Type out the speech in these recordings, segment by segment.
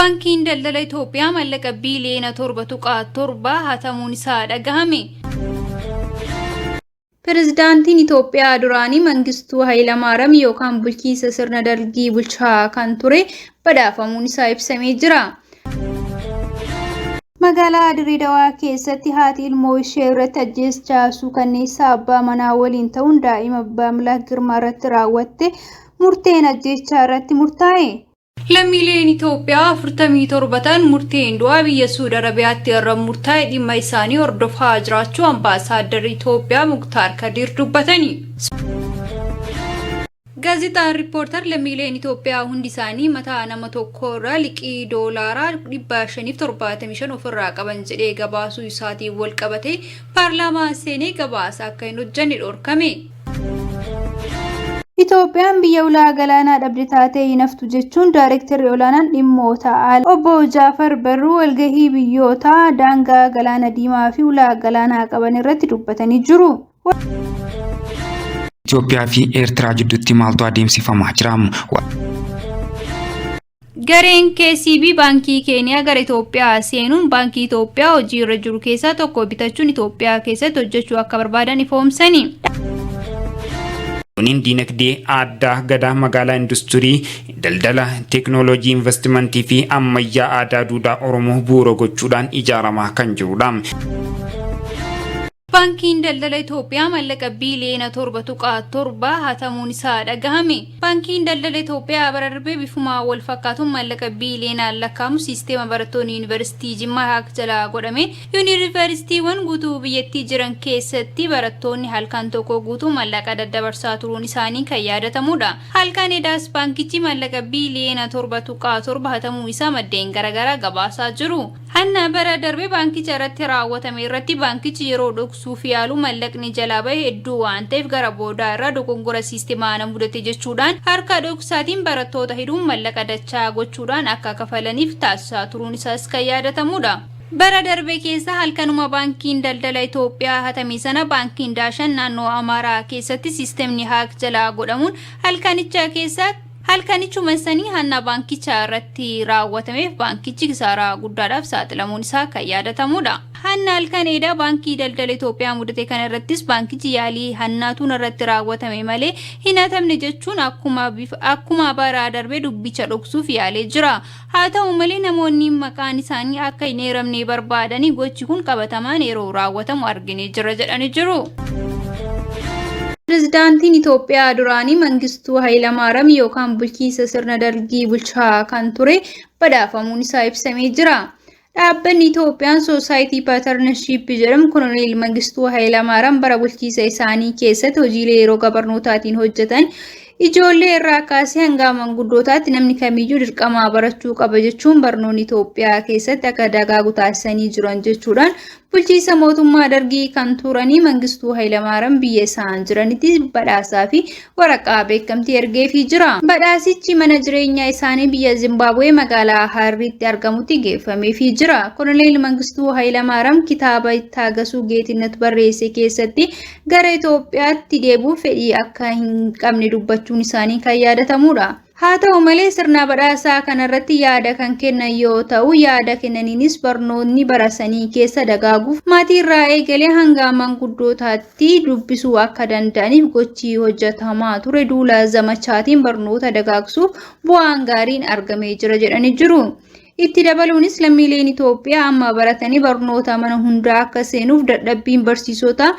Baankiin Daldala Itoophiyaa mallaqa biiliyoona 7.7 hatamuun isaa dhagahame. Pirezidaantiin Itoophiyaa duraanii Mangistuu Hayilamaariyaam yookaan bulchiinsa sirna Dargii bulchaa kan ture badhaafamuun isaa ibsamee jira. Magaalaa Dirree Dawaa keessatti haati ilmoo ishee irratti ajjeechaa suukanneessaa abbaa manaa waliin ta'uun daa'ima Baamlaak Girmaa irratti raawwatte murteen ajjeechaa irratti murtaa'e. Lammiileen Itoophiyaa 47 ta'an murteen du'aa biyya Suud Arabiyaatti irra murtaa'e dhimma isaanii hordofaa jiraachuu Ambaasaaddarri Itoophiyaa Muktaar Kadiir dubbatani. Gaazexaan Riippoortar lammiileen Itoophiyaa hundi isaanii mataa nama tokkoo irraa liqii doolaaraa 575 ofirraa qaban jedhee gabaasuu isaatiin walqabatee paarlaamaa seenee gabaasa akka hin hojjenne dhorkame. Itoophiyaan biyya ulaa galaanaa dhabde taatee hin haftu jechuun Daarektarri Olaanaan Dhimmoota Alaa Obbo Jaafar Barruu walgahii biyyoota daangaa Galaana Diimaa fi ulaa galaanaa qaban irratti dubbatanii jiru. Itoophiyaa fi Eertiraa jidduutti maaltu adeemsifamaa jira? Gareen KCB Baankii Keeniyaa gara Itoophiyaa seenuun baankii Itoophiyaa hojii irra jiru keessaa tokko bitachuun Itoophiyaa keessatti hojjechuu akka barbaadan ifoomsani. Zooniin Diinagdee Aaddaa Gadaa Magaalaa Industurii, Daldala, Teeknooloojii Invastimantii fi Ammayyaa Aadaa Duudhaa Oromoo bu'uura gochuudhaan ijaaramaa kan jirudha. Baankiin Daldala Itoophiyaa mallaqa biiliyoona 7.7 hatamuun isaa dhagahame. Baankiin Daldala Itoophiyaa bara darbe bifuma wal fakkaatuun maallaqa biiliyoonaan lakkaa'amu siisteema barattoonni Yuunivarsiitii Jimmaa haak jalaa godhameen Yuunivarsiitiiwwan guutuu biyyattii jiran keessatti barattoonni halkan tokko guutuu mallaqa daddabarsaa turuun isaanii kan yaadatamuudha. Halkan edaas baankichi maallaqa biiliyoona 7.7 hatamuu isaa maddeen garagaraa gabaasaa jiru. Hanna bara darbe baankicha irratti raawwatame irratti baankichi yeroo dhoksuuf yaalu mallaqni jalaa bahe hedduu waan ta'eef gara boodaa irraa dogongora siistemaa na mudate jechuudhaan harka dhoksaatiin barattoota hidhuun mallaqa dachaa gochuudhaan akka kafalaniif taasisaa turuun isaas kan yaadatamuudha. Bara darbe keessa halkanuma baankiin daldala Itoophiyaa hatame sana baankiin Daashan naannoo Amaaraa keessatti siistemni haak jalaa godhamuun halkanicha keessa Halkanichuma sanii hanna baankicha irratti raawwatameef baankichi kisaaraa guddaadhaaf saaxilamuun isaa kan yaadatamuudha. Hanna halkan eedaa Baankii Daldala Itoophiyaa mudate kana irrattis baankichi yaalii hannaatu narratti raawwatame malee hin hatamne jechuun akkuma akkuma bara darbe dubbicha dhoksuuf yaalee jira. Haa ta'u malee namoonni maqaan isaanii akka hin eeramne barbaadanii gochi kun qabatamaan yeroo raawwatamu arginee jirra jedhanii jiru. Pirezidaantiin Itoophiyaa duraanii Mangistuu Hayilamaariyaam yookaan bulchiinsa sirna Dargii bulchaa kan ture badhaafamuun isaa ibsamee jira. Dhaabbanni Itoophiyaan Soosaayitii Paatarnarshiippii jedhamu Koloneel Mangistuu Hayilamaariyaam bara bulchiinsa isaanii keessatti hojiilee roga barnootaatiin hojjetan ijoollee irraa kaasee hanga manguddootaatti namni kamiyyuu dirqamaa barachuu qaba jechuun barnoonni Itoophiyaa keessatti akka dagaagu taasisanii jiran jechuudhaan bulchiinsa mootummaa Dargii kan turanii Mangistuu Hayilamaariyaam biyya isaan jiranitti badhaasaa fi waraqaa beekamtii ergeefii jira. Badhaasichi mana jireenyaa isaanii biyya Zimbaabuwee magaalaa Harariitti argamutti geeffameefii jira. Koloneel Mangistuu Hayilamaariyaam kitaaba Ittaagasuu Geetinnat barreesse keessatti gara Itoophiyaatti deebi'uuf fedhii akka hin qabne dubbachuun isaanii kan yaadatamuudha. Haa ta'u malee sirna badhaasaa kanarratti yaada kan kennan yoo ta'u, yaada kennaniinis barnootni bara sanii keessa dagaaguuf maatii irraa eegalee hanga manguddootaatti dubbisuu akka danda'aniif gochi hojjetamaa ture duula zamachaatiin barnoota dagaagsuuf bu'aan gaariin argamee jira jedhanii jiru. Itti dabaluunis lammiileen Itoophiyaa amma baratanii barnoota mana hundaa akka seenuuf dadhabbiin barsiisotaa,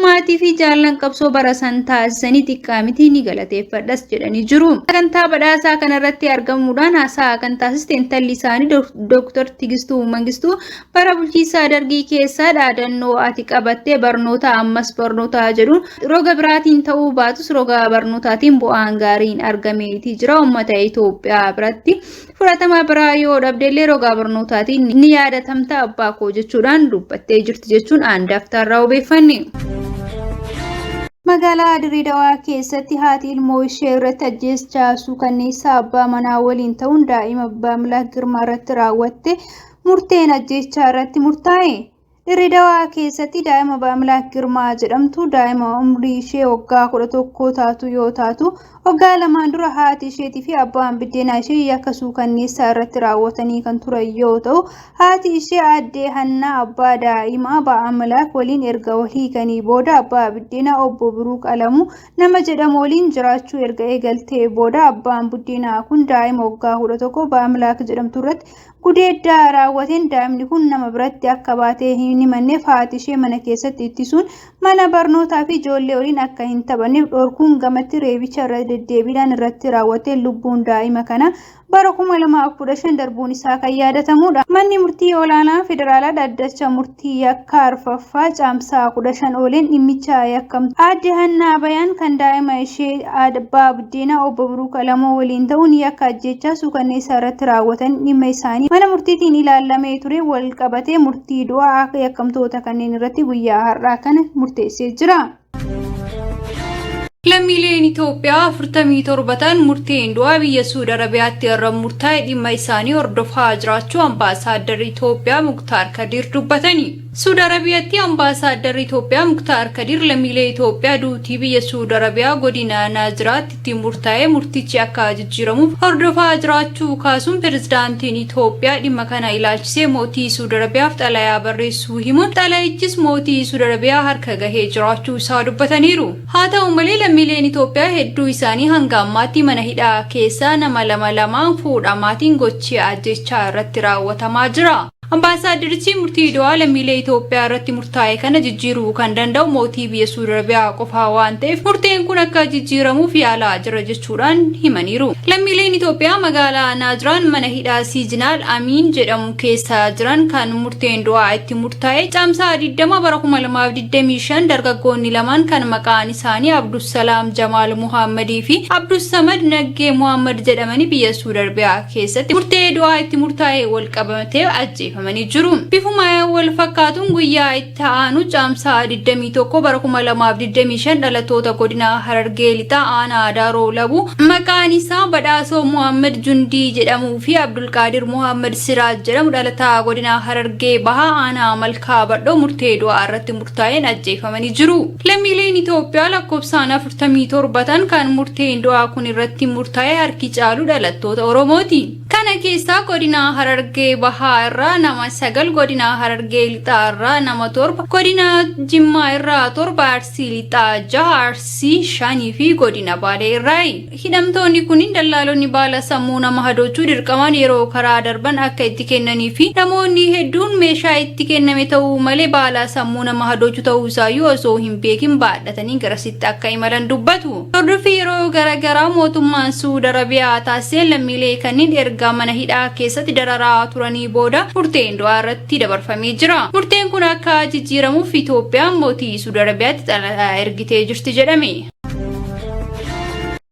maatii fi jaallan qabsoo bara san taasisanii xiqqaa miti ni galateeffadhas jedhanii jiru. Sagantaa badhaasaa kanarratti argamuudhaan haasaa kan taasiste intalli isaanii Dr. Tigistuu Mangistuu bara bulchiinsa Dargii keessaa dhaadannoo ati qabattee barnoota ammas barnoota jedhuun roga biraatiin ta'uu baatus roga barnootaatiin bu'aan gaariin argameetii jira uummata Itoophiyaa biratti. Fudhatama biraa yoo dhabdellee rogaa barnootaatiin ni yaadatamta abbaa koo jechuudhaan dubbattee jirti jechuun Aandaaftaarraa obeeffanne. Magaalaa Dirree Dawaa keessatti haati ilmoo ishee irratti ajjeechaa suukanneessaa abbaa manaa waliin ta'uun daa'ima Baamlaak Girmaa irratti raawwatte murteen ajjeechaa irratti murtaa'e. Dirree Dawaa keessatti daa'ima Ba'amlaak Girmaa jedhamtu daa'ima umrii ishee waggaa 11 taatu yoo taatu, waggaa lamaan dura haati isheetii fi abbaan biddeenaa ishee yakka suukanneessaa irratti raawwatanii kan turan yoo ta'u, haati ishee Aaddee Hannaa abbaa daa'imaa Ba'amlaak waliin erga wal hiikanii booda abbaa biddeenaa Obbo Biruuk Alamuu nama jedhamu waliin jiraachuu erga eegaltee booda abbaan buddeenaa kun daa'ima waggaa 11 Ba'amlaak jedhamtu irratti gudeeddaa raawwateen daa'imni kun nama biratti akka baatee hin himanneef haati ishee mana keessatti ittisuun mana barnootaa fi ijoollee waliin akka hin taphanneef dhorkuun gamatti reebicha irra deddeebiidhaan irratti raawwateen lubbuun daa'ima kana bara 2015 darbuun isaa kan yaadatamudha. Manni murtii olaanaa federaalaa dhaddacha murtii yakka arfaffaa Caamsaa 15 ooleen dhimmicha yakkamtu Aadde Hannaa Bayaan kan daa'ima ishee abbaa buddeenaa Obbo Biruuk Alamoo waliin ta'uun yakka ajjeechaa suukanneessaa irratti raawwatan dhimma isaanii mana murtiitiin ilaalamee ture wal qabatee murtii du'aa akka yakkamtoota kanneen irratti guyyaa har'aa kana murteessee jira. Lammiileen Itoophiyaa 47 ta'an murteen du'aa biyya Suud Arabiyaatti irra murtaa'e dhimma isaanii hordofaa jiraachuu Ambaasaaddarri Itoophiyaa Muktaar Kadiir dubbatani. Suud Arabiyaatti Ambaasaaddarri Itoophiyaa Muktaar Kadiir lammiilee Itoophiyaa duutii biyya Suud Arabiyaa godina Naajiraatti itti murtaa'e murtichi akka jijjiiramuuf hordofaa jiraachuu kaasuun pirezidaantiin Itoophiyaa dhimma kana ilaalchisee mootii Suud Arabiyaaf xalayaa barreessuu himuun xalayichis mootii Suud Arabiyaa harka gahee jiraachuu isaa dubbataniiru. Haa ta'u malee lammiileen Itoophiyaa hedduu isaanii hanga ammaatti mana hidhaa keessaa nama lama lamaan fuudhamaatiin gochi ajjechaa irratti raawwatamaa jira. Ambaasaaddarichi murtii du'aa lammiilee Itoophiyaa irratti murtaa'e kana jijjiiruu kan danda'u mootii biyya Suud Arabiyaa qofaa waan ta'eef murteen kun akka jijjiiramuuf yaalaa jira jechuudhaan himaniiru. Lammiileen Itoophiyaa magaalaa Naajiraan mana hidhaa Siijinaal Amiin jedhamu keessa jiran kan murteen du'aa itti murtaa'e Caamsaa 20 bara 2025 dargaggoonni lamaan kan maqaan isaanii Abdussalaam Jamaal Muhaammadii fi Abdussamad Naggee Muhaammad jedhamanii biyya Suud Arabiyaa keessatti murtee du'aa itti murtaa'e wal qabatee ajjeefamanii jiru. Bifuma wal fakkaatuun guyyaa itti aanu Caamsaa 21 bara 2025 dhalattoota godina Harargee Lixaa aanaa Daaroo Labuu maqaan isaa Badhaasoo Muhammad Jundii jedhamuu fi Abdulqaadir Muhammad Siraaj jedhamu dhalataa godina Harargee Bahaa aanaa Malkaa Badhoo murtee du'aa irratti murtaa'een ajjeefamanii jiru. Lammiileen Itoophiyaa lakkoofsaan 47 ta'an kan murteen du'aa kun irratti murtaa'e harki caalu dhalattoota Oromooti. Kana keessaa godina Harargee Bahaa irraa nama 9, godina Harargee Lixaa irraa nama 7, godina Jimmaa irraa 7, Arsii Lixaa 6, Arsii 5 fi godina Baalee irraayi. Hidhamtoonni kunniin dallaalonni baala sammuu nama hadoochuu dirqamaan yeroo karaa darban akka itti kennanii fi namoonni hedduun meeshaa itti kenname ta'uu malee baala sammuu nama hadoochu ta'uu isaayyuu osoo hin beekin baadhatanii garasitti akka imalan dubbatu. Hordoffii yeroo gara garaa mootummaan Suud Arabiyaa taasiseen lammiilee kanneen erga mana hidhaa keessatti dararaa turanii booda murteen du'aa irratti dabarfamee jira. Murteen kun akka jijjiiramuuf Itoophiyaan mootii Suud Arabiyaatti xalayaa ergitee jirti jedhame.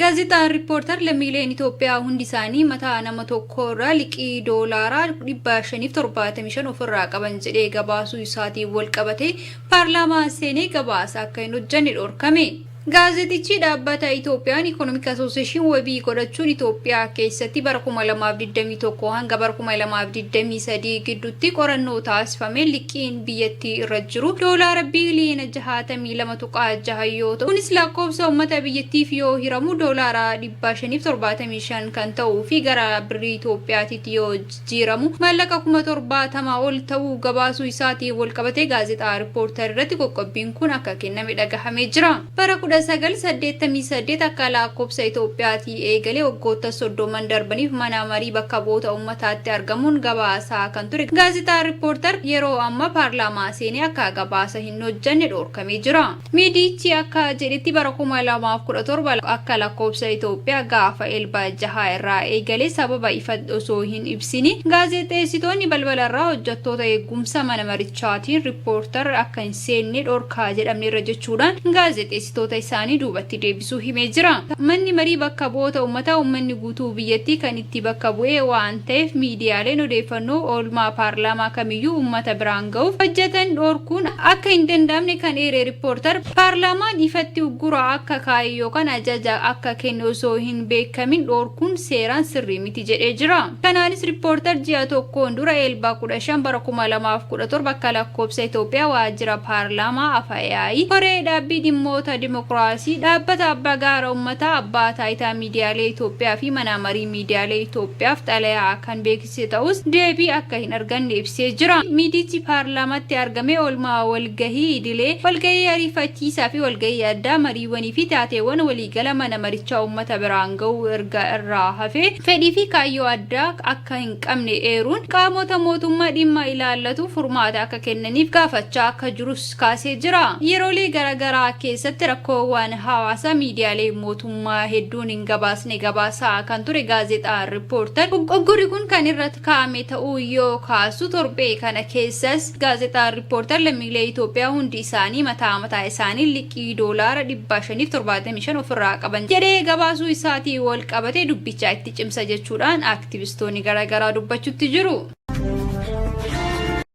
Gaazexaan Riippoortar lammiileen Itoophiyaa hundi isaanii mataa nama tokko irraa liqii doolaaraa 575 ofirraa qaban jedhee gabaasuu isaatiin walqabatee paarlaamaa seenee gabaasa akka hin hojjanne dhorkame. Gaazexichi dhaabbata Itoophiyaan Ikonomik Asooseshin wabii godhachuun Itoophiyaa keessatti bara 2021 hanga bara 2023 gidduutti qorannoo taasifameen liqiin biyyattii irra jiru doolaara biiliyoona 62.6 yoo ta'u, kunis lakkoofsa uummata biyyattiif yoo hiramu doolaara 575 kan ta'uu fi gara birrii Itoophiyaatitti yoo jijjiiramu maallaqa 70,000 ol ta'uu gabaasuu isaatiin walqabatee gaazexaa Riippoortar irratti qoqqobbiin kun akka kenname dhagahamee jira. Bara 1988 akka laakkobsa Itoophiyaatii eegalee waggoota 30n darbaniif mana marii bakka bu'oota ummataatti argamuun gabaasaa kan ture gaazexaan Riippoortar yeroo ammaa paarlaamaa seenee akka gabaasa hin hojjanne dhoorkamee jira. Miidiyichi akka jedhetti bara 2017 akka lakkoobsa Itoophiyaa gaafa Elba jaha irraa eegalee sababa ifa osoo hin ibsini gaazexeessitoonni balbala irraa hojjattoota eegumsa mana marichaatiin Riippoortar akka hin seenne dhorkaa jedhamneerra jechuudhaan gaazexeessitoota isaanii duubatti deebisuu himee jira. Manni marii bakka bu'oota uummataa uummanni guutuu biyyattii kan itti bakka bu'ee waan ta'eef miidiyaaleen odeeffannoo oolmaa paarlaamaa kamiyyuu uummata biraan ga'uuf hojjetan dhoorkuun akka hin danda'amne kan eere Rippoortar, paarlaamaan ifatti uggura akka kaa'e yookaan ajaja akka kenne osoo hin beekamin dhoorkuun seeraan sirrii miti jedhee jira. Kanaanis Rippoortar ji'a tokkoon dura Elba 15 bara 2017 akka lakkoofsa Itoophiyaa waajjira paarlaamaa Afa-yaa'ii Koree Dhaabbii Dhimmoota Dimokiraasii, Dhaabbata Abbaa Gaara Ummataa, Abbaa Taayitaa Miidiyaalee Itoophiyaa fi Mana Marii Miidiyaalee Itoophiyaaf xalayaa kan beeksise ta'us deebii akka hin arganne ibsee jira. Miidichi paarlaamaatti argamee oolmaa walgahii idilee, walgahii ariifachiisaa fi walgahii addaa, mariiwwanii fi taateewwan waliigala mana marichaa uummata biraan ga'uu erga irraa hafee fedhii fi kaayyoo addaa akka hin qabne eeruun qaamota mootummaa dhimma ilaallatu furmaata akka kennaniif gaafachaa akka jirus kaasee jira. Yeroolee garaagaraa keessatti rakkoowwan hawaasaa miidiyaalee mootummaa hedduun hin gabaasne gabaasaa kan ture gaazexaan Rippoortar uggurri kun kan irratti kaa'ame ta'uu yoo kaasu, torbee kana keessas gaazexaan Rippoortar lammiilee Itoophiyaa hundi isaanii mataa mataa isaanii liqii doolaara 575 ofirraa qaban jedhee gabaasuu isaatiin wal qabatee dubbicha itti cimsa jechuudhaan aktivistoonni garaagaraa dubbachuutti jiru.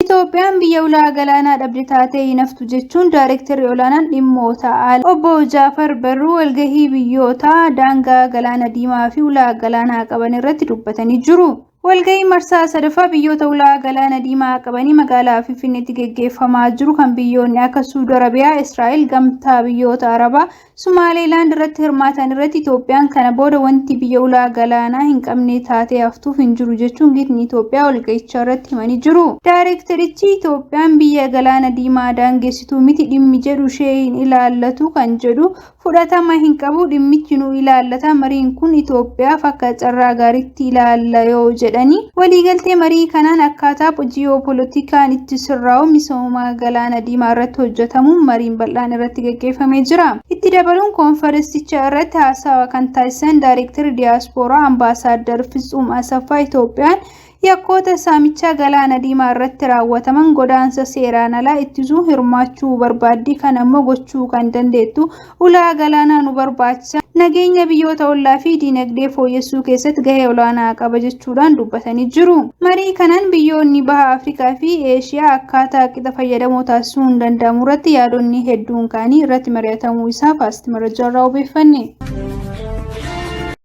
Itoophiyaan biyya ulaa galaanaa dhabde taatee hin haftu jechuun Daarektarri Olaanaan Dhimmoota Alaa Obbo Jaafar Barruu walgahii biyyoota daangaa galaana diimaa fi ulaa galaanaa qaban irratti dubbatanii jiru. Walgahii marsaa sadaffaa biyyoota ulaa galaana diimaa qabanii magaalaa Finfinneetti geggeeffamaa jiru kan biyyoonni akka Suudi Arabiyaa, Israa'el, Gamtaa Biyyoota Arabaa, Sumaaleelaand irratti hirmaatan irratti Itoophiyaan kana booda wanti biyya ulaa galaanaa hin qabne taatee haftuuf hin jiru jechuun gitni Itoophiyaa walga'icha irratti himanii jiru. Daayireektarichi Itoophiyaan biyya galaana diimaa daangessitu miti dhimmi jedhu ishee hin ilaallatu kan jedhu fudhatama hin qabu, dhimmichi nu ilaallata, mariin kun Itoophiyaaf akka carraa gaariitti ilaalla yoo jedhani, waliigaltee marii kanaan akkaataa ji'oopolotikaan itti sirraa'u misooma galaana diimaa irratti hojjetamuun mariin bal'aan irratti gaggeeffamee jira. Itti dabaluun koonfaransicha irratti haasawa kan taasisan Daayireektarri Diyaaspooraa Ambaasaaddar Fitsum Asaffaa, Itoophiyaan yakkoota saamichaa galaana diimaa irratti raawwataman, godaansa seeraan alaa ittisuu hirmaachuu barbaaddi, kan ammoo gochuu kan dandeettu ulaa galaanaa nu barbaachisa, nageenya biyyoota ollaa fi diinagdee fooyyessuu keessatti gahee olaanaa qaba jechuudhaan dubbatanii jiru. Marii kanaan biyyoonni baha Afrikaa fi Eeshiyaa akkaataa qixa fayyadamoo taasisuu hin danda'amu irratti yaadonni hedduun ka'anii irratti mari'atamuu isaa Faasti Marajaa irraa obeeffanne.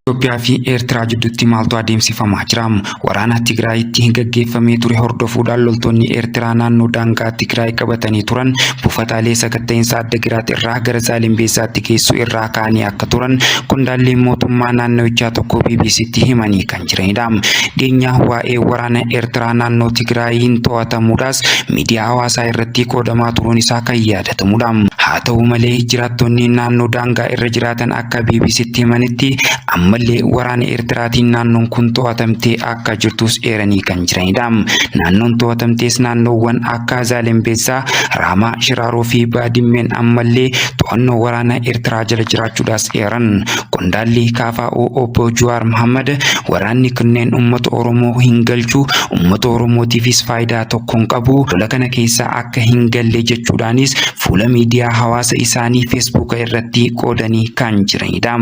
Itoophiyaa fi Eertiraa jidduutti maaltu adeemsifamaa jira? Waraana Tigraayitti gaggeeffamee ture hordofuudhaan loltoonni Eertiraa naannoo daangaa Tigraay qabatanii turan buufataalee sakatta'iinsa Addagiraat irraa gara Zaalimbeessaatti geessuu irraa ka'anii akka turan qondaalli mootummaa naannawichaa tokko BBCtti himanii kan jiranidha. Dhiyeenya waa'ee waraana Eertiraa naannoo Tigraayiin to'atamuudhaas miidiyaa hawaasaa irratti qoodamaa turuun isaa kan yaadatamudha. Haa ta'u malee, jiraattonni naannoo daangaa irra jiraatan akka BBCtti himanitti ammallee waraana Eertiraatiin naannoon kun to'atamtee akka jirtus eeranii kan jiranidha. Naannoon to'atamtees naannoowwan akka Zaalembeessaa, Raamaa, Shiraaroo fi Baadimmeen ammallee to'annoo waraana Eertiraa jala jiraachuudhaas eeran. Qondaalli KFO Obbo Juwaar Mohammad waraanni kunneen uummata Oromoo hin galchu, uummata Oromootiifis faayidaa tokko hin qabu, lola kana keessa akka hin galle jechuudhaanis fuula miidiyaa hawaasa isaanii Feesbuuka irratti qoodanii kan jiranidha.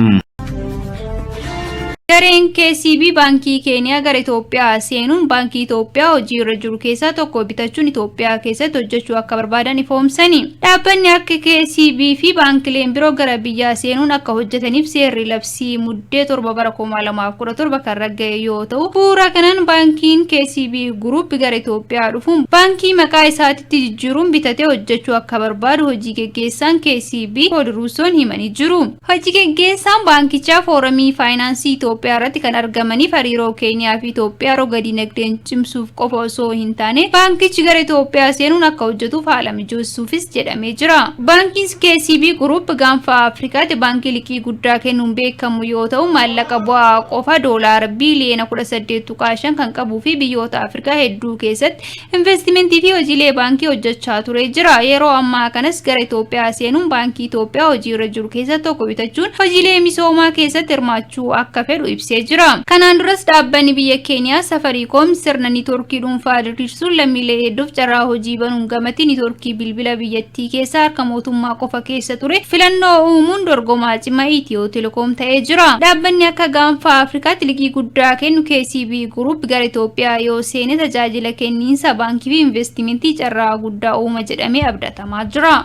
Gareen KCB Baankii Keeniyaa gara Itoophiyaa seenuun baankii Itoophiyaa hojii irra jiru keessaa tokko bitachuun Itoophiyaa keessatti hojjechuu akka barbaadan ifoomsani. Dhaabbanni akka KCB fi baankileen biroo gara biyyaa seenuun akka hojjetaniif seerri labsii Muddee 7 bara 2017 kan ragga'e yoo ta'u, bu'uura kanaan baankiin KCB Group gara Itoophiyaa dhufuun baankii maqaa isaatitti jijjiiruun bitatee hojjechuu akka barbaadu hojii geggeessaan KCB Kood Ruusoon himanii jiru. Hojii geggeessaan baankichaa fooramii faayinaansii Itoophiyaa irratti kan argamaniif hariiroo Keeniyaa fi Itoophiyaa roga dinagdeen cimsuuf qofa osoo hin taane baankichi gara Itoophiyaa seenuun akka hojjetuuf haala mijeessuufis jedhamee jira. Baankiin KCB Group gaanfa Afrikaatti baankii liqii guddaa kennuun beekamu yoo ta'u, maallaqa bu'aa qofa doolaara biiliyoona 18.5 kan qabuu fi biyyoota Afrikaa hedduu keessatti investimentii fi hojiilee baankii hojjechaa ture jira. Yeroo ammaa kanas gara Itoophiyaa seenuun baankii Itoophiyaa hojiirra jiru keessaa tokko bitachuun hojiilee misoomaa keessatti hirmaachuu akka fedhu jedhu ibsee jira. Kanaan duras dhaabbanni biyya Keeniyaa Safariikoom sirna niitoorkii dhuunfaa diriirsuun lammiilee hedduuf carraa hojii banuun gamatti niitoorkii bilbila biyyattii keessa harka mootummaa qofa keessa ture filannoo uumuun dorgomaa cimaa Itiyoo Telekoom ta'ee jira. Dhaabbanni akka gaanfa Afrikaatti liqii guddaa kennu KCB Group gara Itoophiyaa yoo seene tajaajila kenniinsa baankii fi investimentii carraa guddaa uuma jedhamee abdatamaa jira.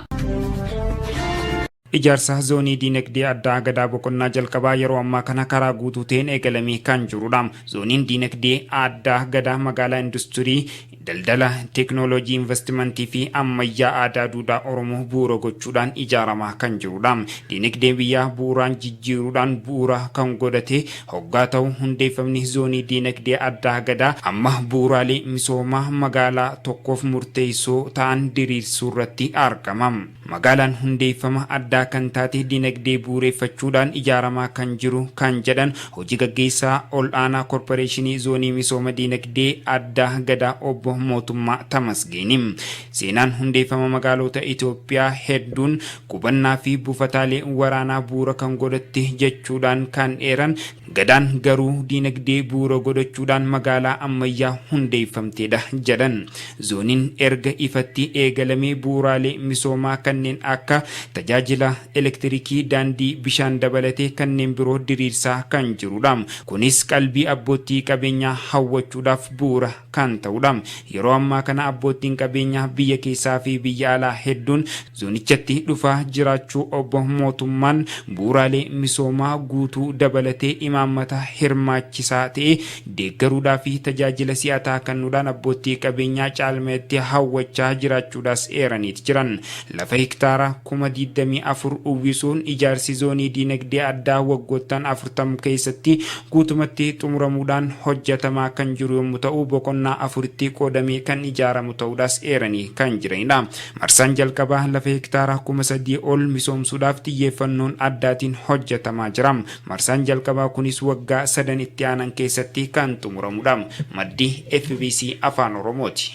Ijaarsa zoonii diinagdee addaa Gadaa boqonnaa jalqabaa yeroo ammaa kana karaa guutuu ta'een eegalamee kan jirudha. Zooniin diinagdee addaa Gadaa magaalaa industirii, daldala, teeknooloojii, investimentii fi ammayyaa aadaa duudhaa Oromoo bu'uura gochuudhaan ijaaramaa kan jirudha. Diinagdee biyyaa bu'uuraan jijjiiruudhaan bu'uura kan godhate hoggaa ta'u hundeeffamni zoonii diinagdee addaa Gadaa amma bu'uuraalee misoomaa magaalaa tokkoof murteessoo ta'an diriirsuurratti argama. Magaalaan hundeeffama addaa kan taate dinagdee bu'uureffachuudhaan ijaaramaa kan jiru kan jedhan Hoji Gaggeessaa Ol'aanaa Korporeeshinii Zoonii Misooma Dinagdee Addaa Gadaa Obbo Mootummaa Tamasgeeni. Seenaan hundeeffama magaaloota Itoophiyaa hedduun qubannaa fi buufataalee waraanaa bu'uura kan godhatte jechuudhaan kan eeran Gadaan garuu dinagdee bu'uura godhachuudhaan magaalaa ammayyaa hundeeffamteedha jedhan. Zooniin erga ifatti eegalamee bu'uuraalee misoomaa kanneen akka tajaajila elektirikii, daandii, bishaan dabalatee kanneen biroo diriirsaa kan jirudha. Kunis qalbii abboottii qabeenyaa hawwachuudhaaf bu'uura kan ta'udha. Yeroo ammaa kana abboottiin qabeenyaa biyya keessaa fi biyya alaa hedduun zoonichatti dhufaa jiraachuu Obbo Mootummaan bu'uuraalee misoomaa guutuu dabalatee imaammata hirmaachisaa ta'e deeggaruudhaa fi tajaajila si'ataa kennuudhaan abboottii qabeenyaa caalmayatti hawwachaa jiraachuudhaas eeraniit jiran. Lafa hektaara 24,000 uwwisuun ijaarsi zoonii diinagdee addaa waggoottan 40 keessatti guutumatti xumuramuudhaan hojjetamaa kan jiru yommuu ta'u, boqonnaa afuritti qoodamee kan ijaaramu ta'uudhaas eeranii kan jiranidha. Marsaan jalqabaa lafa hektaara 3,000 ol misoomsuudhaaf xiyyeeffannoon addaatiin hojjetamaa jira. Marsaan jalqabaa kunis waggaa sadan itti aanan keessatti kan xumuramudha. Maddi fbc Afaan Oromooti.